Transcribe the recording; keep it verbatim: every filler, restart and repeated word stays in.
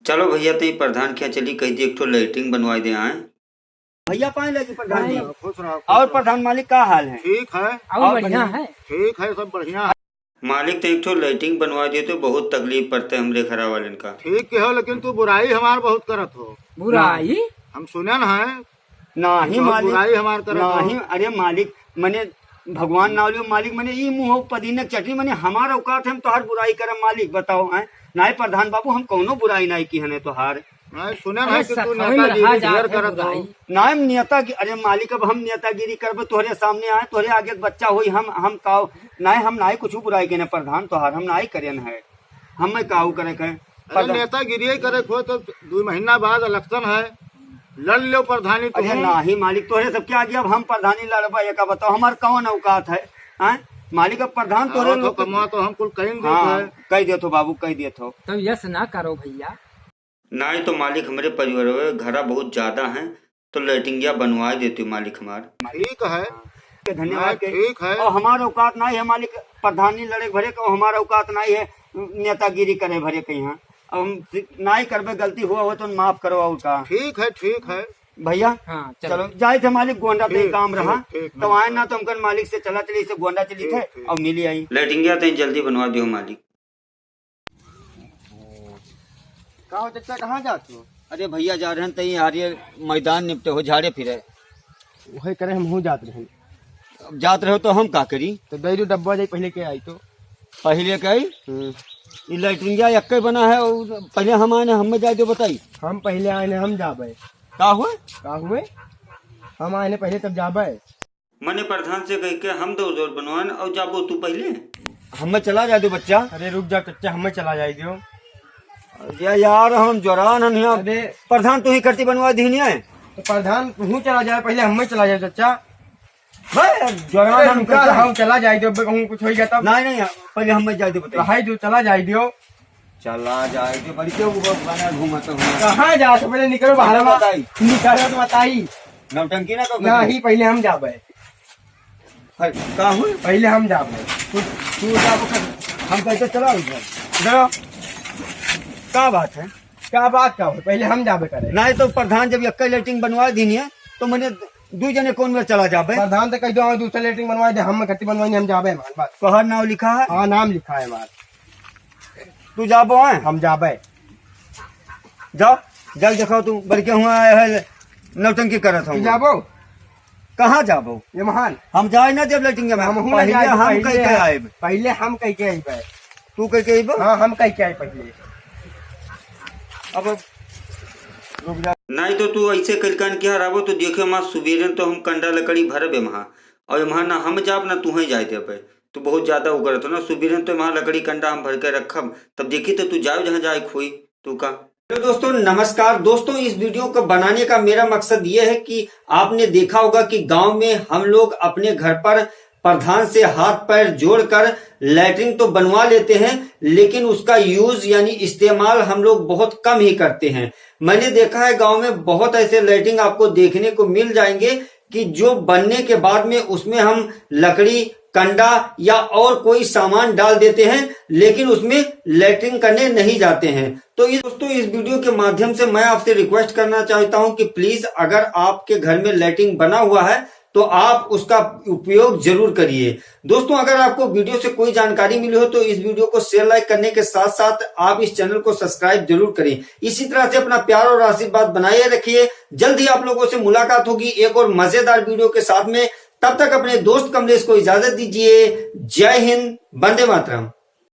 चलो भइया, तई प्रधान के यहाँ चली, कहि दी एक ठो लैट्रिन बनवाइ दे आए। भइया पाए लगी प्रधान जी। हाँ, खुश रहो, खुश और रहो। प्रधान मालिक का हाल है? ठीक है। और और बढ़िया बढ़िया? है। ठीक है, सब बढ़िया है। मालिक, तई एक ठो लैट्रिन बनवाइ देते, बहुत तकलीफ पड़ते हमरे घरा वालेन का। ठीक के हो, लेकिन तू बुराई हमार बहुत करत हो। बुराई? हम सुनन है। नाही बहुत मालिक, बुराई हमार करत नाही, हो। अरे मालिक, मने भगवान नाव लियो मालिक, मने ई मुँह पदीने के चटनी, मने हमार औकात है हम तोहार बुराई करब मालिक, बताओ, हैं? नाही प्रधान बाबू, हम कौनो बुराई नाही किहने तोहार। नाही, सुनन अरे है कि तू सतहवे में नेतागिरी रहा जात ढेर है करत हो। बुराई। नाही, हम नेता की, अरे मालिक, अब हम नेतागिरी करबे, तोहरे सामने आए, तोहरे आगे एक बच्चा होई, हम, हम काव, नाही, हम नाही कुछ बुराई किहने प्रधान तोहार, हम नाही करेन है। हमें काऊ करे के? अरे प्रधान। नेतागिरी करे के हो तो दुइ महीना बाद इलेक्शन है, लड़ लो प्रधानी अरे तुम। नाही मालिक, तोहरे सबके आगे अब हम प्रधानी लड़बा, ये का बताओ, हमार कौन औकात है? हैं? मालिक, अब प्रधान तोहरे आओ तो लोग के कमवा तो हम कुल कहीं देत हाँ, है। कहि देत हो बाबू, कहि देत हो। तब यस ना करो भइया। नाही तो मालिक, हमरे परिवार में घरा बहुत ज्यादा है, तो लैट्रिनिया बनवाइ देते मालिक हमार। ठीक है। के धन्यवाद नहीं, के। ठीक है। और हमार औकात नाही है मालिक, प्रधानी लड़े भरे के, और हमार औकात नाही है नेतागिरी करे भरे के यहाँ। अब हम नाही करबे, गलती हुआ हो तो माफ करो, और का। ठीक है, ठीक है। भइया, हाँ, चलो। चलो, जाइत है मालिक, गोंडा तई ठीक, काम रहा, ठीक, ठीक, तो आए ना तो हमकन मालिक से चला चली, इसे गोंडा चली ठीक, थे, ठीक। और मिली आई। लैट्रिनिया तई जल्दी बनवाइ दियो मालिक। का हो चच्चा, कहाँ जात हो? अरे भइया, जा रहेन तई यार, ये मैदान निपटे हो, झाड़े फिरे। वही करे, हमहू जात रहेन। अब जात रहो तो हम का करी? तो दे दो डब्बा, जाई पहिले के आई तो। पहिले के आई? हम्म। ई लैट्रिनिया एक्के बना है, और पहिले हम आए न, हमें जाए दो बताई। हम पहिले आए न, हम जाबे। का हुए? का हुए? हम आए न पहिले, तब जाबे। मने प्रधान से कहि के हम दौड़ दौड़ बनवान और जाबो तू पहिले। हमें चला जाए दो बच्चा। अरे रुक जा चच्चा, हमें चला जाए दो। अरे यार, हम जोरान हन यहाँ। अरे। प्रधान तू ही करती बनवाइ दिहनी है। तो प्रधान तू ही चला जाए, पहिले हमें चला जाए चच्चा। भाई, जोरान अरे हन रुका, कैसे? हम चला जाए दो, अब कहूँ कुछ हो गया तब। नहीं, नहीं, पहिले हमें जाए दो बताई। रहाई दो, चला जाए दो। चला जाए दो, बड़ी क्यों वो बना घूमत हो? कहाँ जात हो? पहिले निकरो बाहर मा। बताई। निकरो तो बताई। नौटंकी ना करो। नहीं, पहिले हम जाबे। अरे, का हुई? पहिले हम जाबे। तू, तू जाबो कर, हम कैसे चला उधर? इधर आओ। का बात है? का बात का हो? पहिले हम जाबे करे। नहीं तो प्रधान जब एक्के लैट्रिन बनवाइ दिहनी है, तो मने दुइ जने कौन में चला जाबे? प्रधान तो कहि दो, हम दूसरा लैट्रिन बनवाइ दे, हम कत्ती बनवाइ नहीं, हम जाबे हमार बात। तोहार नाम लिखा है? हाँ, नाम लिखा है हमार। तू जाबो है? हम जाबे। जाओ, जाके देखाओ तू, बड़के हुआ है, नौटंकी करत तू हूँ। जाबो? कहाँ जाबो? ये महान। हम जाए ना जब लैट्रिन में। हम हूँ ना पहिले जाए, हम पहिले कहि के आएब। पहिले हम कहि के आइबे। तू कहि के आइबो? हाँ, हम कहि के आए पहिले। अब रुक जा। नहीं तो तू ऐसे कइल कान किहा रहबो तो देखियो, माँ सुबेरे तो हम कंडा लकड़ी भरबे महा, और महा ना हम जाब ना तू ही जाए देबे। तू बहुत ज्यादा उगरत हो ना, सुबेरे तो वहाँ लकड़ी कंडा हम भर के रखब, तब देखी तो तू जाओ जहाँ जाए खोई, तू का। हेलो दोस्तों, नमस्कार। दोस्तों, इस वीडियो को बनाने का मेरा मकसद ये है कि आपने देखा होगा कि गांव में हम लोग अपने घर पर प्रधान से हाथ पैर जोड़कर लैट्रिन तो बनवा लेते हैं, लेकिन उसका यूज यानी इस्तेमाल हम लोग बहुत कम ही करते हैं। मैंने देखा है गांव में बहुत ऐसे लैट्रिन आपको देखने को मिल जाएंगे कि जो बनने के बाद में उसमें हम लकड़ी, कंडा या और कोई सामान डाल देते हैं, लेकिन उसमें लैट्रिन करने नहीं जाते हैं। तो इस, दोस्तों, इस वीडियो के माध्यम से मैं आपसे रिक्वेस्ट करना चाहता हूं कि प्लीज, अगर आपके घर में लैट्रिन बना हुआ है तो आप उसका उपयोग जरूर करिए। दोस्तों, अगर आपको वीडियो से कोई जानकारी मिली हो तो इस वीडियो को शेयर, लाइक करने के साथ साथ आप इस चैनल को सब्सक्राइब जरूर करें। इसी तरह से अपना प्यार और आशीर्वाद बनाए रखिए। जल्द ही आप लोगों से मुलाकात होगी एक और मजेदार वीडियो के साथ में। तब तक अपने दोस्त कमलेश को इजाजत दीजिए। जय हिंद, वंदे मातरम।